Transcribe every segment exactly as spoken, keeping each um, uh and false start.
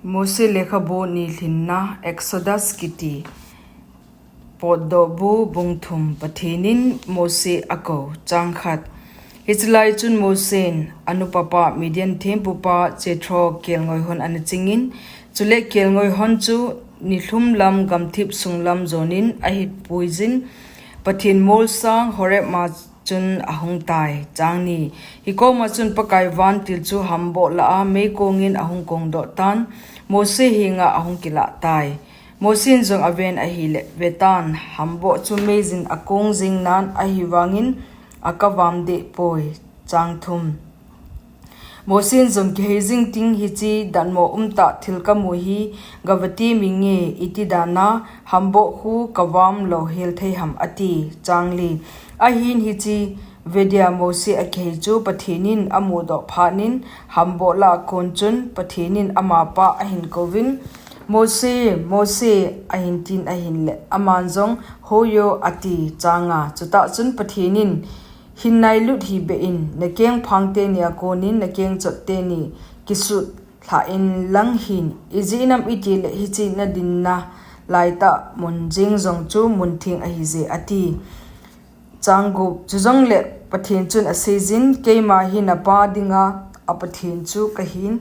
Mose lekhabu nilhinna, Exodus kiti. Potdohbu bung thum. Pathen in Mose akou. Chang khat. Hiche lai chun Mosen anupapa Midian thempupa Jethro kelngoi hon ana chingin, chule kelngoi hon chu nilhum lam gamthip sunglam jonin ahin puijin, Pathen molsang Horeb ma chun ahung tai. Chang ni. Hikoma chun Pakai vantil chu hamboh lah a meikongin ahung kongdoh tan, Mose henga ahung kilah tai. Mosen jong aven ahile, vetan, hamboh chu meijin akong jing nan ahivangin akavam deh poi. Chang thum. Mosen jong, kihei jing ting hiche datmo umtah thil kamu hi gavati minge, iti dana hamboh khu kavam lou hel thei ham, ati. Chang li. Ahin hiche vedia Mose akihei chu Pathen in amudoh phat in hamboh lah a kon chun Pathen in amapa ahin kouvin, Mose, Mose, ahin tin ahinle, aman jong, Hoi o, ati. Chang nga. Chutah chun Pathen in, Hin nailut hih beh in, nakeng phang teni a konin nakeng chot teni kisut lhah in lang hin, ijeh inem itile hiche nadinna laitah mun jeng jong chu mun theng ahije, ati. Chang gup. Chujongle Pathen chun aseijin, Keima hi napa dinga a Pathen chu kahin,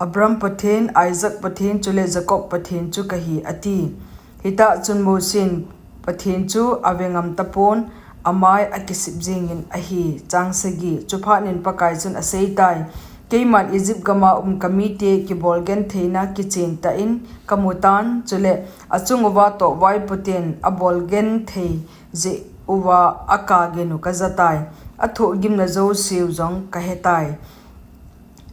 Abraham Pathen, Isaac Pathen, chule Jacob Pathen chu kahi, ati. Hitah chun Mosen Pathen chu ave ngam tapon, amai akisip jingin ahi. Chang sagi. Chuphat in Pakai chun aseitai, Keiman Egypt gama um kamite kibol gentheina kichen tah in kamutan, chule achung uva toh vaipoten abol genthei jeh uva akah gen u kajatai, athohgimna jouseu jong kahetai.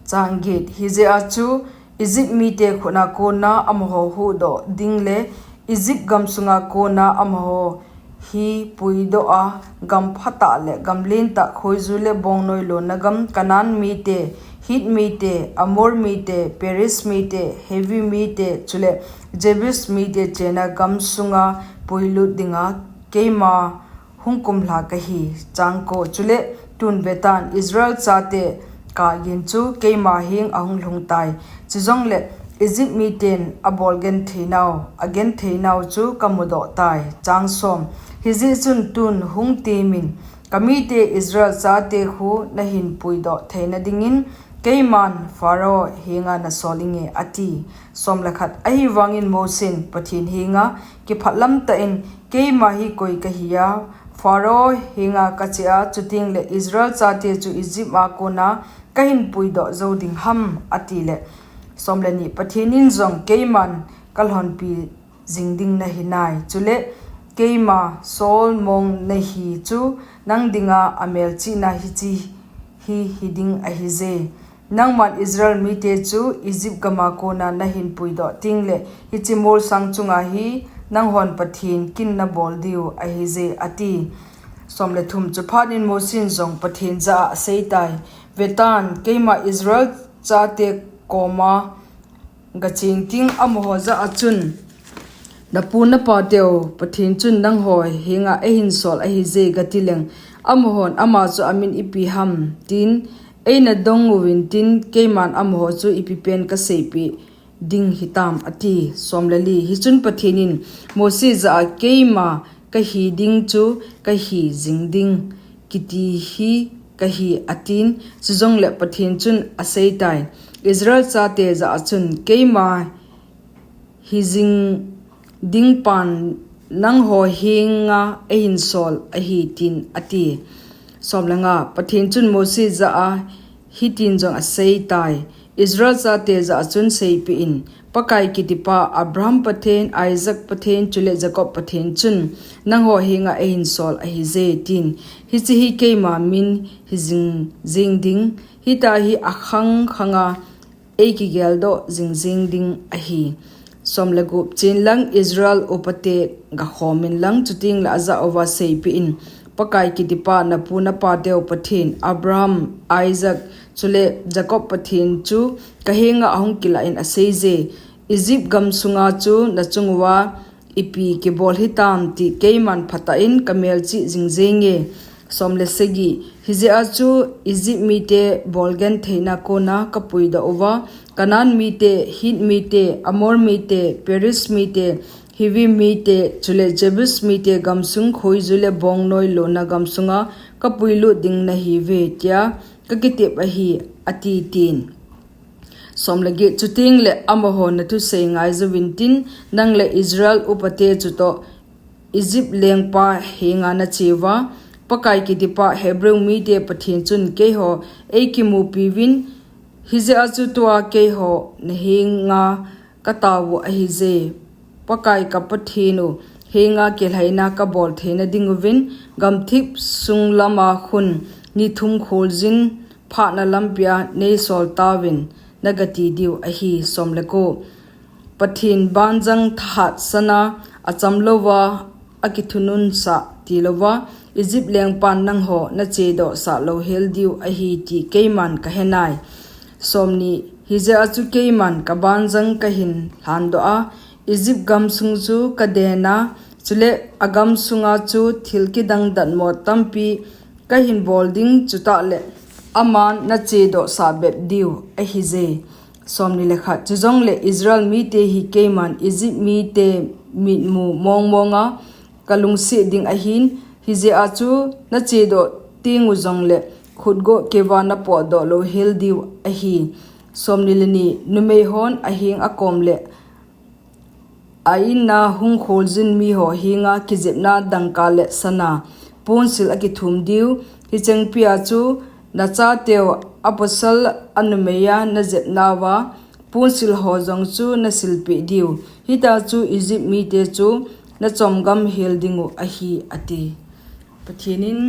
Chang get. Hijeh a chu Egypt mite khut a kona amaho huhdoh ding le Egypt gam sunga kona amaho hi puidoh a gam phatah le gam lentah, khoiju le bongnoi lonna gam, Canaan mite, Hit mite, Amor mite, Periz mite, Hivi mite, chule Jebus mite chena gam sunga puilut dinga keima hung kumlha kahi. Chang ko. Chule tun vetan, Israel chate kah gin chu keima heng ahung lhungtai. Chujongle Egypt miten abol gentheinau, agentheinau chu kamudoh tai. Chang som. Hijeh chun tun hung temin, kamite Israel chate khu nahin puidoh theina dingin keiman Pharaoh henga nasol inge, ati. Som le khat. Ahivangin Mosen Pathen henga kiphatlam tah in, Keima hi koi kahi a, Pharaoh henga kache a, chutengle Israel chate chu Egypt a kona kahin puidoh jou ding ham, atile, som le ni. Pathen in jong, Keiman kalhonpi jing ding nahi nai, chule keima sol mong nahi chu nang dinga amelchihna hiche hi hiding ahije. Nangman Israel mite chu Egypt gama kona nahin puidoh tengle hiche molsang chunga hi nanghon Pathen kin nabol diu ahije, ati. Som le thum. Chuphat in Mosen jong Pathen jah a aseitai, Vetan, keima Israel chate koma gacheng ting, amaho jah a chun, Napu napateu Pathen chun nangho henga eihin sol ahije, gatileng, amahon ama chu amin ipi ham, tin eina dong uvin tin, keiman amaho chu ipi pen kaseipeh ding hitam, ati. Som le li. Hichun Pathen in Mose jah a, Keima kahi ding chu kahi jing ding kiti hi kahi, atin. Chujongle Pathen chun aseitai, Israel chate jah a chun, Keima hijing ding pan nangho henga eihin sol ahi, tin, ati. Som le nga. Pathen chun Mose jah a hitin jong aseitai, Israel chate jah a chun seipeh in, Pakai kitipa, Abraham Pathen, Isaac Pathen, chule Jacob Pathen chun nangho henga eihin sol ahije, tin. Hiche hi keima min hijing jing ding, hitah hi akhang khanga eikigeldoh jing jing ding ahi. Som le gup. Chenlang Israel upate gakhomin lang, chutengle ajah uva seipeh in, Pakai kitipa, napu napateu Pathen, Abraham, Isaac, chule Jacob Pathen chu kahenga ahung kilah in aseije, Egypt gam sunga chu nachung uva ipi kibol hitam ti keiman phatah in kamelchih jing jenge. Som le sagi. Hijeh a chu Egypt mite bolgentheina kona kapuidoh uva, Canaan mite, Hit mite, Amor mite, Periz mite, Hivi mite, chule Jebus mite gamsung khoiju le bongnoi lona gamsunga kapuilut ding nahiuve, tia kakitep ahi, ati, tin. Chuteng le amaho nathusei ngaijouvin tin, nang le Israel upate chutoh Egypt lengpa henga nacheuva, Pakai kitipa Hebrew mite Pathen chun keiho eikimupiuvin, hijeh a chu tua keiho nahenga kataovu ahije. Pakai kaPathenu henga kilhaina kabol theina dinguvin, gamthip sung lama khun ni thum kholjin phatna lampia neisol tauvin, nagati diu ahi. Pathen banjang thahat sana achamlouva, akithununsah tilouva, Egypt lengpan nangho nachedohsah louhel diu ahi ti keiman kahenai. Hijeh a chu keiman kabanjang kahin lhandoh a, Egypt gamsung chu kadena, chule agamsunga chu thil kidang datmo tampi kahin bol ding, chutah le aman nachedohsah bep diu ahije. Chujongle Israel mite hi keiman Egypt mite mitmu mongmonga kalungset ding ahin, hijeh a chu nachedoh tengu jongle khutgoh keuva napotdoh louhel diu ahi. Numeihon aheng akomle a-inna hung kholjin miho henga kijepna dangka le sana ponsil akithum diu, hichengpia chu nachateu apasal anumeiya najepnauva ponsilho jong chu nasilpeh diu, hitia chu Egypt mite chu nachomgam hel dingu ahi, ati. Pathen in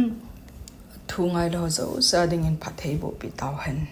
thu ngailu ho jouse a dingin phatthei bohpeh tauhen.